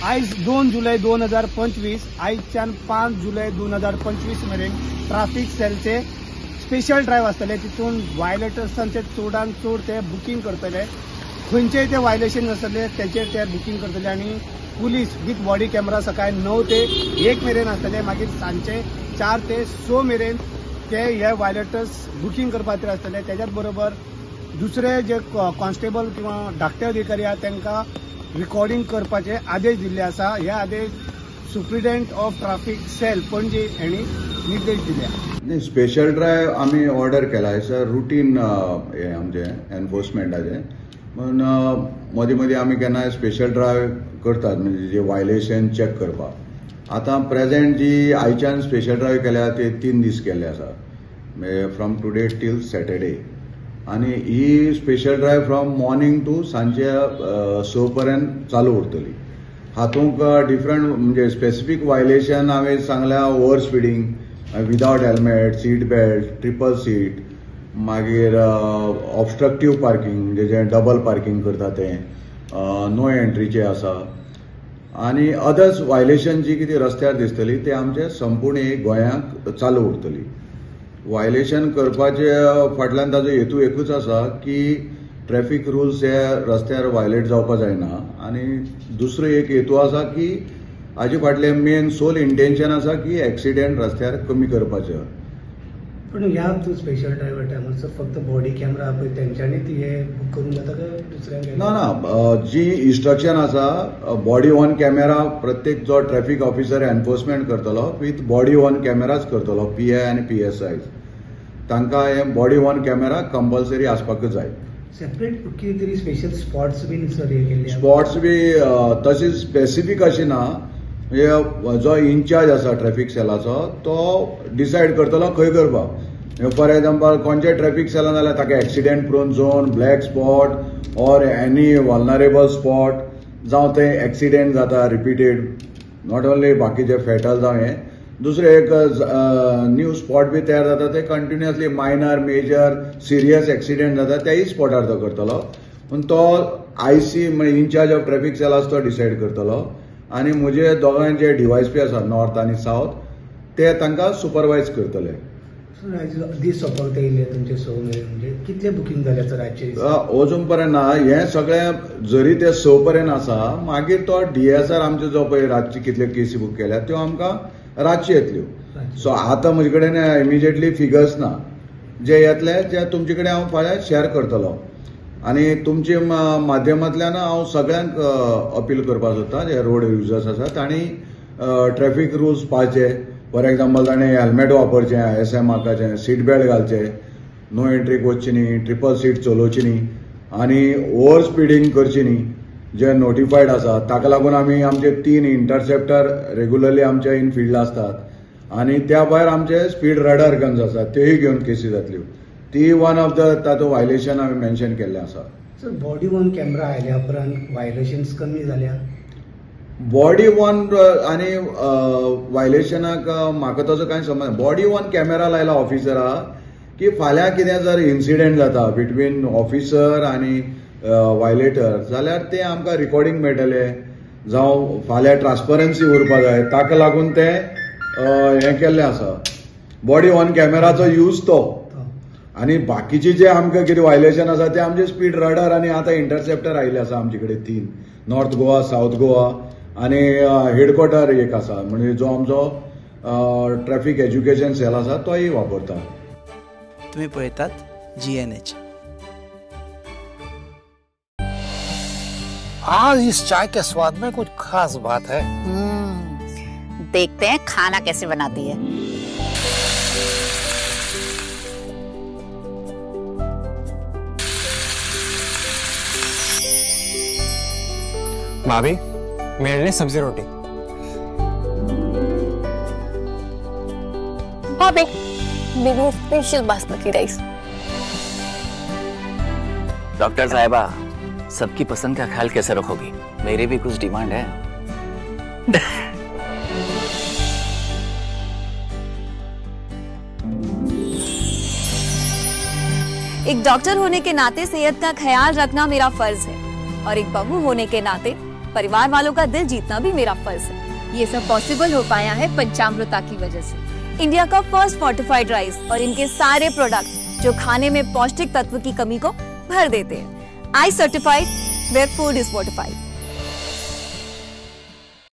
आयज 2 जुलय 2025 आयच्यान 5 जुलय 2025 मेरेन ट्राफिक सेलचे स्पेशल ड्रायव्ह आसतले. तितून वायलेटर्सांचे चडान चड ते बुकींग करतले, खंयचेय ते वायलेशन आसतले तेचेर ते बुकींग करतले आनी पुलीस विथ बॉडी कॅमेरा सकाळी 9 ते 1 मेरेन आसतले, मागीर सांजचे 4 ते 6 मेरेन ते हे वायलेटर्स बुकींग करपा खातीर आसतले. तेच्याच बरोबर दुसरे जे कॉन्स्टेबल किंवा धाकटे अधिकारी आहा तांकां रिकॉर्डिंग करपाचे आदेश दिल्ले आसा. हे आदेश superintendent of traffic cell Panaji हांणी निर्देश दिले. न्ही, स्पेशल ड्रायव्ह आमी ऑर्डर केला, it's a routine हें आमचें एनफोर्समेंटाचें. पूण मदीं मदीं आमी केन्नाय स्पेशल ड्रायव्ह करतात, म्हणजे जे वायलेशन चॅक करपाक. आतां प्रेजेंट जी आयच्यान स्पेशल ड्रायव्ह केल्या ते 3 दीस केल्ले आसा, फ्रॉम टुडे टील सॅटर्डे. आनी ही special drive from morning to सांजचे 6 पर्यंत चालू उरतली. हातूंत डिफरंट म्हणजे स्पेसिफीक वायलेशन हांवें सांगल्या, over speeding, without helmet, seat belt, triple seat, मागीर ऑबस्ट्रक्टीव पार्किंग म्हणजे जे डबल पार्किंग करता तें, नो एंट्रीचे आसा, आनी अदर्स वायलेशन जी कितें रस्त्यार दिसतली ते आमचे संपूर्ण गोंयांक चालू उरतली. वायलेशन करपाचे फाटल्यान ताजो हेतू एकूच आसा की ट्रॅफिक रुल्स हे रस्त्यार वायलेट जावपा जायना, आनी दुसरो एक हेतू आसा की हाजे फाटलें मेन सोल इंटेन्शन आसा की एक्सिडेंट रस्त्यार कमी करपाचें. पूण ह्या स्पेशल ड्रायव्हर टायमार फक्त बॉडी कॅमेरा पळय तेंच्यांनी हे बूक करूंक जाता काय दुसऱ्यांक? ना ना, जी इन्स्ट्रक्शन आसा बॉडी ऑन कॅमेरा प्रत्येक जो ट्रॅफिक ऑफिसर एनफोर्समेंट करतलो विथ बॉडी ऑन कॅमेराच करतलो. पी I आनी पी एस I तांकां हे बॉडी ऑन कॅमेरा कंपल्सरी आसपाकूच जाय. सेपरेट कितें तरी स्पेशल स्पॉट्स बीन सर हे केल्ले? स्पॉट्स बी तशी स्पेसिफीक अशी ना, म्हणजे जो इन्चार्ज आसा ट्रॅफिक सेलाचो तो डिसायड करतलो खंय करपाक. फॉर एक्झाम्पल खंयच्या ट्रॅफिक सेलान जाल्यार ताका accident prone zone, black spot or any vulnerable spot जावं थंय एक्सिडेंट जाता रिपीटेड, not only बाकीचे फेटल जावं हें, दुसरें एक न्यू स्पॉट बी तयार जाता ते continuously minor major serious accident जाता त्याय स्पॉटार तो करतलो. पूण तो आय सी म्हणजे इन्चार्ज ऑफ ट्रॅफिक सेलाच तो डिसायड करतलो. आनी म्हजे दोगांयचे डिवायस पी आसा नॉर्थ आनी सावथ ते तांकां सुपरवायज करतले. दीस सोंपता येयले तुमचे 6 मेरेन, म्हणजे कितले बुकींग जाले सर आजचे? अजून पर्यंत ना, हें सगळें जरी ते 6 पर्यंत आसा, मागीर तो डी एस आर आमचे जो पळय रातचे कितले केसी बूक केल्या त्यो आमकां रातच्यो येतल्यो. सो आतां म्हजे कडेन इमिजिएटली फिगर्स ना, जे येतले जे तुमचे कडेन हांव फाल्यां शेअर करतलो. आनी तुमचे माध्यमांतल्यान हांव सगळ्यांक अपील करपाक सोदता, जे रोड युजर्स आसा तांणी ट्रॅफिक रुल्स पाळचे. फॉर एक्झाम्पल ताणें हेल्मेट वापरचें, I S M मार्काचें, सीट बेल्ट घालचें, नो एंट्रीक वचची न्ही, ट्रिपल सीट चलोवची न्ही, आनी ओवर स्पिडींग करची न्ही, जे नोटिफायड आसा. ताका लागून आमी आमचे 3 इंटरसेप्टर रेगुलरली आमचे इन फिल्ड आसतात, आनी त्या भायर आमचे स्पीड रडार गन्स आसात तेय घेवन केसी जातल्यो. ती वन ऑफ the तातूंत वायलेशन हांवें मेन्शन केल्लें आसा. सर, बॉडी वन कॅमेरा आयल्या उपरांत वायलेशन्स कमी जाल्या? बॉडी वन आनी वायलेशनाक म्हाका तसो कांय संबंद. बॉडी वन कॅमेरा लायला ऑफिसरा की फाल्यां कितें जर इन्सिडेंट जाता बिटवीन ऑफिसर आनी वायलेटर जाल्यार ते आमकां रिकॉर्डिंग मेळटलें, जावं फाल्यां ट्रान्सपरन्सी उरपा जाय, ताका लागून तें हें केल्लें आसा. बॉडी ऑन कॅमेराचो यूज तो, आनी बाकीचे जे आमकां कितें वायलेशन आसा ते आमचे स्पीड रडार आनी आतां इंटरसेप्टर आयिल्ले आसा आमचे कडेन 3, नॉर्थ गोवा, सावथ गोवा आनी हेडक्वॉर्टर एक आसा, म्हणजे जो आमचो ट्रॅफिक एज्युकेशन सेल आसा तोय वापरता. तुम्ही पळयतात GNH. आज इस चाय के स्वाद में कुछ खास बात है. देखते हैं खाना कैसे बनाती है. भाभी, मेरे लिए सब्जी रोटी. भाभी, मेरे लिए स्पेशल बासमती राइस. डॉक्टर साहिबा, सबकी पसंद का ख्याल कैसे रखोगी? मेरी भी कुछ डिमांड है. एक डॉक्टर होने के नाते सेहत का ख्याल रखना मेरा फर्ज है और एक बहू होने के नाते परिवार वालों का दिल जीतना भी मेरा फर्ज है। ये सब पॉसिबल हो पाया है पंचामृता की वजह से। इंडिया का फर्स्ट फोर्टिफाइड राइस और इनके सारे प्रोडक्ट जो खाने में पौष्टिक तत्व की कमी को भर देते हैं। I certified where food is fortified.